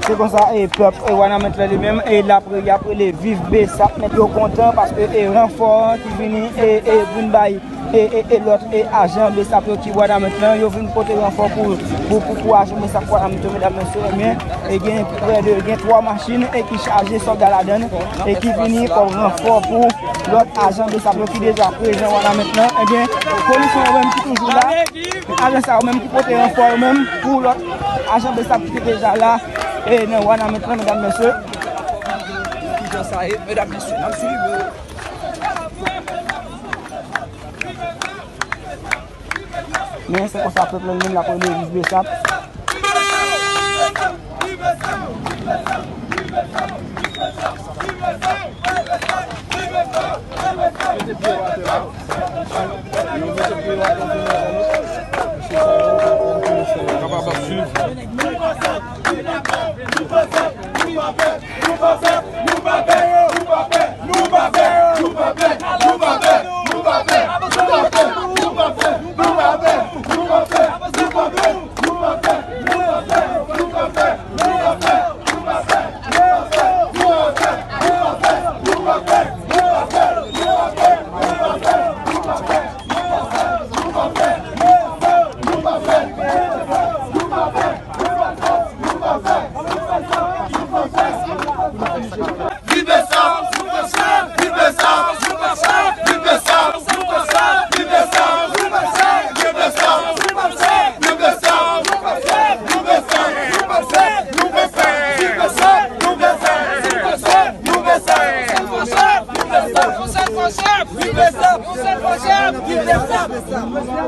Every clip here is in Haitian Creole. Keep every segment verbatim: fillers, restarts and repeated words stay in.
Se konsa, e, pèp, e, Wanament lan li menm, e, l ap re-, y ap rele viv BSAP, men yo kontan paske, e, ranfò an ki vini, e, e, vin bay, e, e, e, lòt, e, ajan BSAP yo ki Wanament lan, yo vin pote ranfò pou, pou, pou, pou ajan BSAP Wanament yo, medam, mesye, ebyen, e, gen prè de, gen twa machin, e, ki chaje sòlda ladann, e, ki vini kòm ranfò pou lòt ajan BSAP yo ki deja prezan Wanament lan, ebyen, polis yo menm ki toujou la, ajan sa yo menm ki pote ranfò yo menm pou lòt ajan BSAP ki te deja la, e nan Wanament lan, medam, mesye. Kijan sa ye, medam, mesye, n ap swiv yo. Men se konsa pèp lan li menm l ap rele viv BSAP. Kapab ap swiv.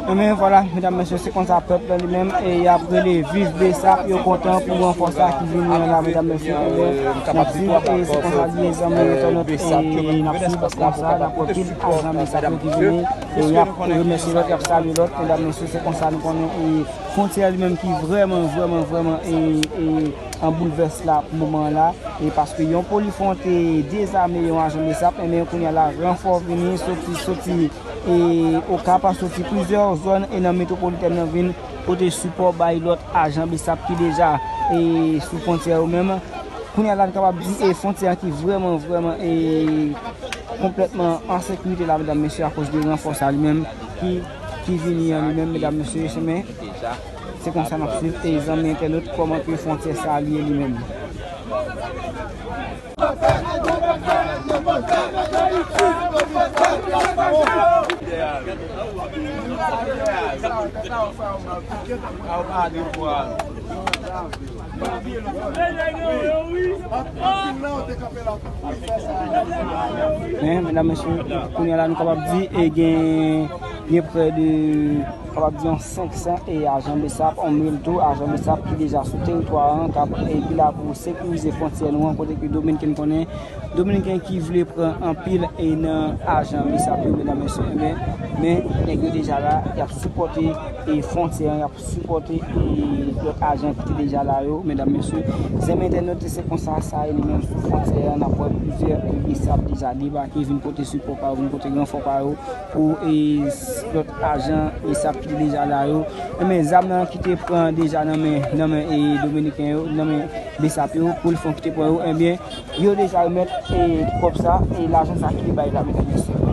Ebyen, vwala, medam, mesye, se konsa pèp la li menm, e y ap rele viv BSAP, yo kontan pou ranfò sa ki vini an la, medam, mesye, ebyen, n ap di, e se konsa li ye, zanmi entènot, e n ap swiv konsa, n ap wè pil ajan BSAP yo ki vini, e y ap remèsye lòt, y ap salye lòt, medam, mesye, se konsa nou konnen, e fwontyè li menm ki vrèman, vrèman, vrèman, e, e an boulvès la pou moman an la, e paske yon polifwon te dezame yon ajan BSAP, ebyen, kounye a la, ranfò vini, soti, soti, e Okap, soti plizyè zòn, e nan metwopolitèn nan vin pote sipò bay lòt ajan BSAP ki deja, e sou fwontyè yo menm. Kounye a la, nou kapab di, e fwontyè an ki vrèman, vrèman, e konplètman an sekirite la, medam, mesye, akoz de ranfò sa li menm ki, ki vini an li menm, medam, mesye, se men, se konsa n ap swiv, e zanmi entènot, kòman ke fwontyè sa li ye li menm. Men, medam, mesye, kounye a la, nou kapab di, e gen, gen prè de, kapab di, yon senk san e ajan BSAP, yon mil tou, ajan BSAP ki deja sou teritwa an, k ap, e ki la pou sekirize fwontyè nou an, kote ke Dominiken konnen, Dominiken ki vle pran anpil e nan ajan BSAP yo, medam, mesye, men, men nèg yo deja la, y ap sipòte e fwontyè an, y ap sipòte e lòt ajan ki te deja la yo, medam, mesye. Zanmi entènot, se konsa sa ye li menm sou fwontyè an, n ap wè plizyè e BSAP deja debake, vin pote sipò pa yo, vin pote ranfò pa yo pou e lòt ajan BSAP ki te deja la yo. Ebyen, zam nan ki te pran deja nan men, nan men e Dominiken yo, nan men BSAP yo, polifwon ki te pran yo, ebyen, yo deja remèt e kòb sa, e lajan sa ki te bay la, medam, mesye.